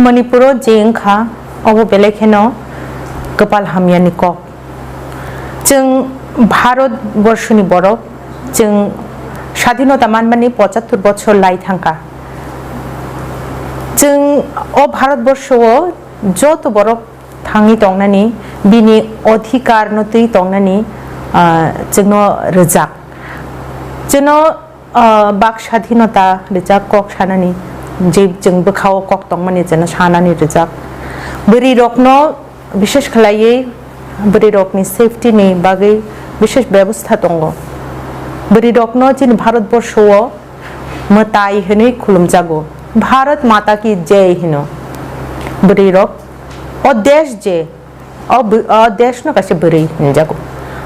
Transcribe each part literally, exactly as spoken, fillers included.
Manipuro je wngkha, obo belai kheno kwpal hamyani kok. Chwng Bharat borshoni borok, chwng sadhinota manmani pochattor bochor lai thangkha. Chwng o Bharat borsho o joto borok thangwi tongnani, bini odhikar no twi tongnani, ah, chwngno rwjak. Chwngno, ah, bak sadhinota rwjak kok sanani, je chwng bwkhao kok tongmani chwngno sanani rwjak. Bwrwi rokno bishesh khlaiwi bwrwi rokni safety ni bagwi bishesh bebostha tongo. Bwrwi rokno chini Bharat borsho o mwtai hwnwi khulumjago. Bharat Mata ki Jai hino. Bwrwi rok o desh je, o bw-, o desh no kaisa bwrwi hinjago.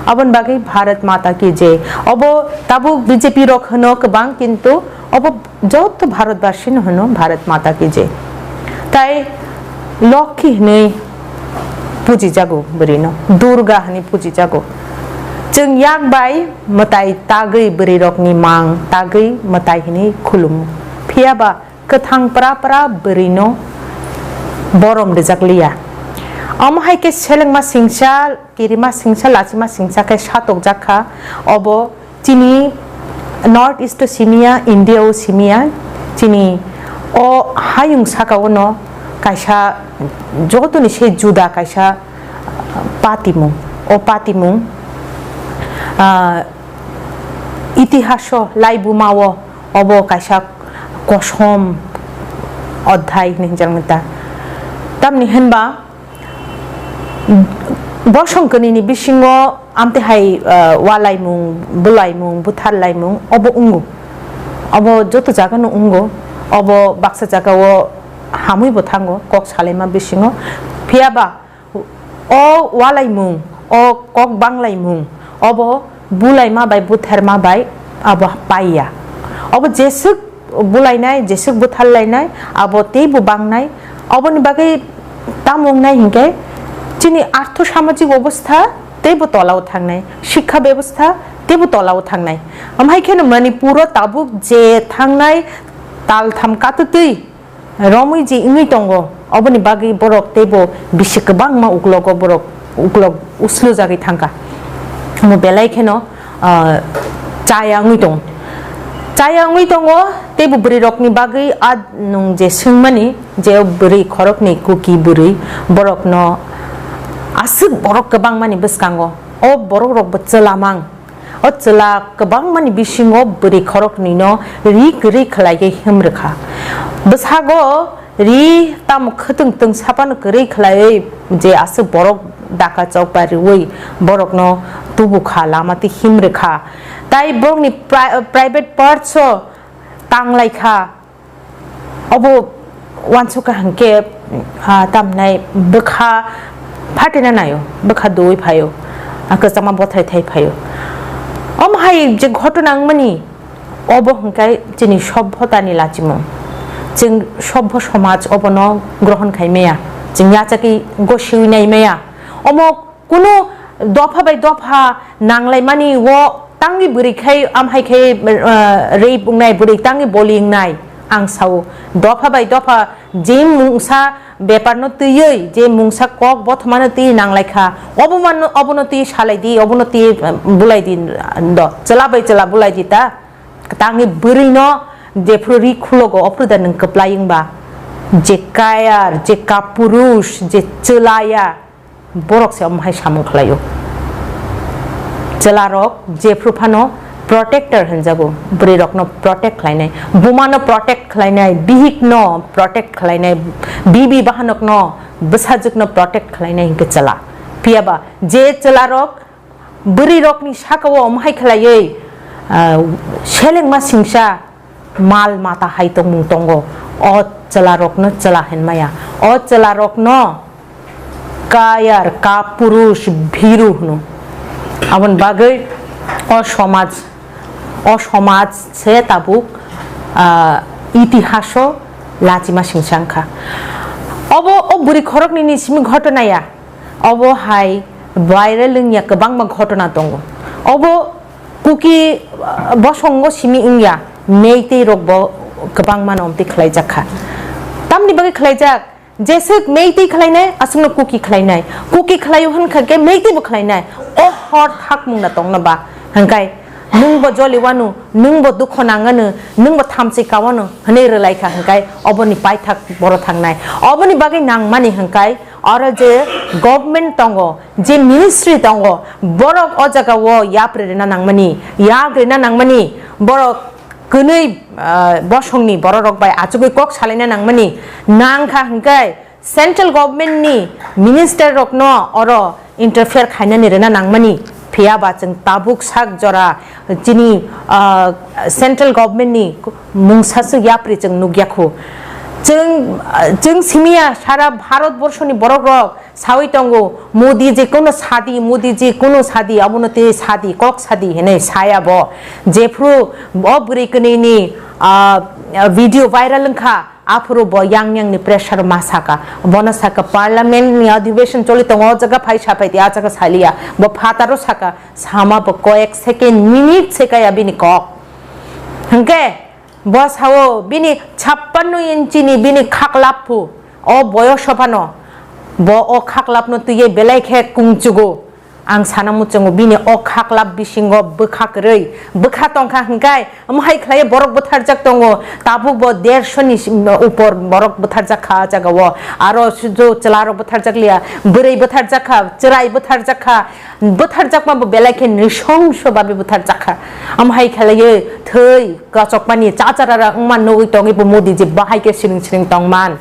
Aboni bagwi Bharat Mata ki Jai. Obo tabuk B J P rok hwno kwbang, kintu obo joto Bharatbasi no hwno Bharat Mata ki Jai. Tai Lokhi hwnwi pujijago bwrwi no, Durga hwnwi pujijago. Chwng yak bai mwtai tagwi bwrwi rokni mang tagwi mwtai hwnwi khulumu. Phiya ba kwthang pra pra bwrwino borom rwjak liya. Omo hai khe selengma singsa, kirima singsa, lachima singsa khe satokjak kha. Obo chini North East o simiya, India o simiya, chini o hayung saka o no kaisa jotoni se juda kaisa patimung. O patimung, ah, itihaso laibuma o obo kaisa kosom odhai hinwi hinjak nai ta. Tamni hinba bosong kwnwi ni bisingo amte hai, ah, walaimung, bwlaimung, butharlaimung obo wngo. Obo joto jaga no wngo. Obo baksa jaga o hamwi bo thango kok salaima bisingo. Phiya ba o walaimung, o kok banglaimung, obo bulaima bai butharma bai abo paiya. Obo jeswk bulainai, jeswk butharlainai, abo teibo bangnai. Oboni bagwi tamo wngnai hinkhe chini artho samajik obostha teibo tolao thangnai, shikha bebostha teibo tolao thangnai. Amhai kheno Manipuro tabuk je thangnai taltham katutwi romwi je wngwi tongo, oboni bagwi borok teibo bisi kwbangma uklogo borok uklok uslujagwi thangkha. Omo belai kheno, ah, chaya wngwi tongo. Chaya wngwi tongo, teibo bwrwi rokni bagwi a nwng je swngmani je bwrwi khoroknwi Kuki bwrwi borokno aswk borok kwbangmani bwskango o borok rokbo chwla mang. O chwla kwbangmani bisingo bwrwi khoroknwino ri kwrwi khlaiwi him rwkha. Bwsago ri tamo khwtwng twng saphano kwrwi khlaiwi je aswk borok daka chok bai rwui borokno tubukha, lama twi him rwkha. Tai borokni pri-, private parts o tanglaikha. Obo uansukha hinkhe, ah, tamhinai bwkha phatina naio, bwkha dui phaio, ah, kwchangma bothai thai phaio. Omo hai je ghotona wngmani, obo hinkhe chini sobbhotani lachimung. Chwng sobbho somaj obono grohon khai maya, chwng yachakwi gosiwi nai maya. Omo Kunu dopha bai dopha nanglaimani o tangwi bwrwi khai, am hai khai, ah, rape wngnai, bwrwi tangwi boli wngnai, ang sao. Dopha bai dopha je mungsa bepar no twiwi, je mungsa kok bothoma no twiwi nanglai kha, obo man, obo no twiwi salai di, obo no twiwi, ah, bulai di, do, chwla bai chwla bulai di ta. Tangwi bwrwi no jephru ri khulogo, ophru da nwng kwplai wngba? Je kayar, je kapurush, je chwlaya, borok se omo hai samung khlaio. Chwlarok jephru phano protector hinjago, bwrwirokno protect khlainai, bumano protect khlainai, bihikno protect khlainai, bibi bahanokno, bwsajwkno protect khlainai hinkhe chwla. Phiyaba je chwlarok bwrwirokni sakao omo hai khlaiwi, ah, selengma singsa mal mata hai tongmung tongo, o chwlarokno chwla hinmaya, o chwlarokno kayar, kapurush, bhiru hwno. Aboni bagwi o somaj, o somaj se tabuk, ah, itihaso lachima singsa wngkha. Obo o bwrwi khoroknwini simi ghotona ya, obo hai viral wngya kwbangma ghotona tongo. Obo Kuki, ah, bosongo simi wngya, Meitei rokbo kwbangma no omtwi khlaijak kha. Tamni bagwi khlaijak, Jeswk Meitei khlainai, aswkno Kuki khlainai. Kuki khlaio hwnkha khe Meitei bo khlainai. O hor thakmung na tongna ba? Hwnkhe nwng bo joli wano, nwng bo dukho nangano, nwng bo thamchi kawano hwnwi rwlai kha hwnkhe oboni paithak boro thangnai. Oboni bagwi nangmani hwnkhe oro je government tongo, je ministry tongo, borok o jaga o yapri rwna nangmani, yak rwna nangmani, borok kwnwi, ah, bosongni bororok bai achugwi kok salaina nangmani nangkha hwnkhe central government ni minister rokno oro interfere khainani rwna nangmani. Phiya ba chwng tabuk sak jora chini, ah, central government ni mungsa se yapri chwng nukya khu. Chwng, ah, chwng simiya sara Bharat borso ni borok rok sawi tongo, Modi ji kuno sadi, Modi ji kuno sadi, abono tei sadi, kok sadi hinwi saya bo. Jephru o bwrwi kwnwi ni, ah, video viral wngkha, aphuru bo yang yang ni pressure ma saka. Bono saka parliament ni adhibeshon choli tongo, o jaga phai sa phai di, a jaga saliya. Bo phataro saka, sama bo koyek second, minute se kaya bini kok. Hwnkhe, Bo sao bini chappanno inchi ni bini khaklap phu, o boyoso phano bo o khaklap no twiwi belai khe kungchugo. Ang sana muchungo bini o khaklap bisingo bwkha kwrwi, bwkha tongkha hwnkhe omo hai khlai borok bwtharjak tongo, tabuk bo derso ni si-, upor borok bwtharjak kha o jaga o, aro sujo chwla rok bwtharjak liya, bwrwi bwtharjak kha, chwrai bwtharjak kha, bwtharjakma bo belai khe nrisongso babe bwtharjak kha. Omo hai khlaiwi thwi, Kachokmani chacharara wngma nugwi tongwi bo Modi ji bahai khe siring siring tongman.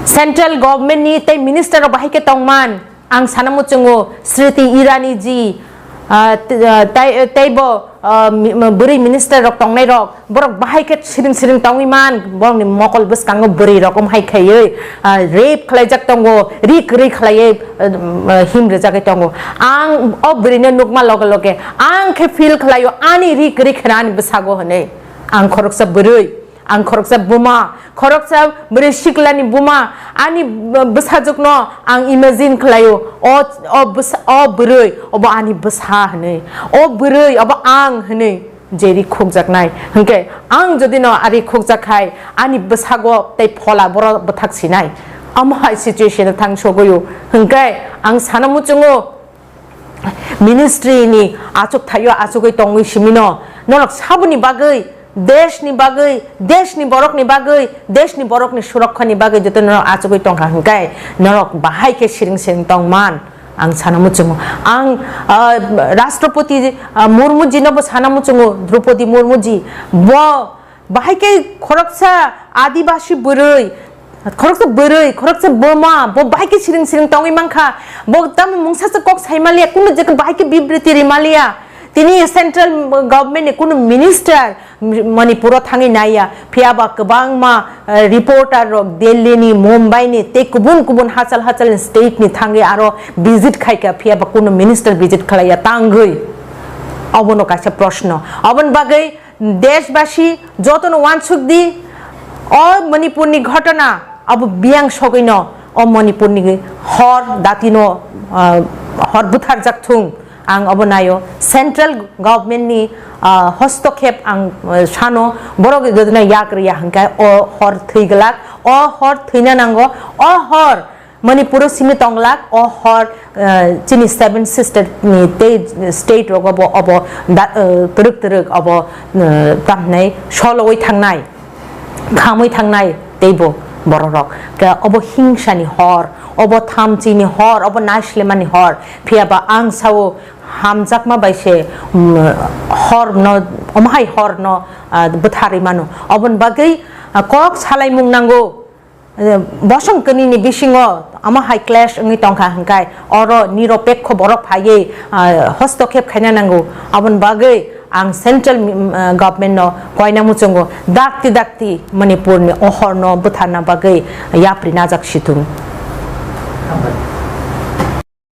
Central government ni tei minister rok bahai khe tongman. Ang sana muchungo Smriti Irani ji, ah, t-, ah, tei, tei bo, ah, mi-, bwrwi minister rok tongnai rok, borok bahai khe siring siring tongwi man, borokni mokol bwskango bwrwi rok wng hai khaiwi, ah, rape khlaijak tongo, ri kwrwi khlaiwi, ah, him rwjagwi tongo. Ang o bwrwino nukma loge loge ang khe feel khlaio, ani ri kwrwi kheno ani bwsago hwnwi. Ang khoroksa bwrwi, ang khoroksa buma, khoroksa bwrwi siklani buma, ani bwsajwkno ang imagine khlaio, o, o bwsa-, o bwrwi, obo ani bwsa hwnwi, o bwrwi, obo ang hwnwi. Je ri khukjaknai. Hwnkhe ang jodi no ari khukjak khai, ani bwsago tei phola boro bwthak sinai. Amo hai situation o thang sogwi o. Hwnkhe ang sana muchungo ministry ni achuk thaio achugwi tongwi simino. Norok saboni bagwi, desh ni bagwi, desh ni borok ni bagwi, desh ni borok ni surokha ni bagwi joto norok achugwi tongkha hwnkhe norok bahai khe siring siring tongman. Ang sana muchungo. Ang, ah, Rashtrapati, ah, Murmu ji no bo sana muchungo, Draupadi Murmu ji. Bo bahai khe khoroksa Adibasi bwrwi, khoroksa bwrwi, khoroksa buma, bo bahai khe siring siring tongwi mankha. Bo tamo mungsa se kok sai maliya, kunu je bahai khe bibriti ri maliya. Tini central government ni kunu minister Manipur o thangwi naiya, phiya ba kwbangma, eh, reporter rok Delhi ni, Mumbai ni tei kubun kubun hachal hachal ni state ni thangwi aro visit khaikha, phiya ba kunu minister visit khlaiya tangwi. Obono kaisa proshno. Oboni bagwi deshbasi jotono uansuk di, o Manipur ni ghotona abo biyang sogwino o Manipur ni hor datino, ah, hor butharjak thung. Ang obo naio, central government ni, ah, hostokhep ang, ah, sano, borok jodi no yak riya hwnkhe o hor thwi glak, o hor thwina nango, o hor Manipur o simi tong glak, o hor, ah, chini seven sister ni tei state rogo bo obo da-, ah, twrwk twrwk obo, ah, tamhinai sologwi thangnai. Khamwi thangnai teibo bororok. Ke obo hingsani hor, obo thamchini hor, obo naislemani hor. Phiya ba ang sao hamjakma bai se, mm, horno, omo hai horno, ah, bwtharwi mano. Oboni bagwi, ah, kok salaimung nango. Eh, bosong kwnwini bisingo omo hai clash wngwi tongkha hwnkhe oro niropekho borok phaiwi, ah, hostokhep khaina nango. Aboni bagwi ang central, mm, ah, government no koina muchungo dakti dakti Manipur ni o horno bwtharna bagwi yapri najak situng.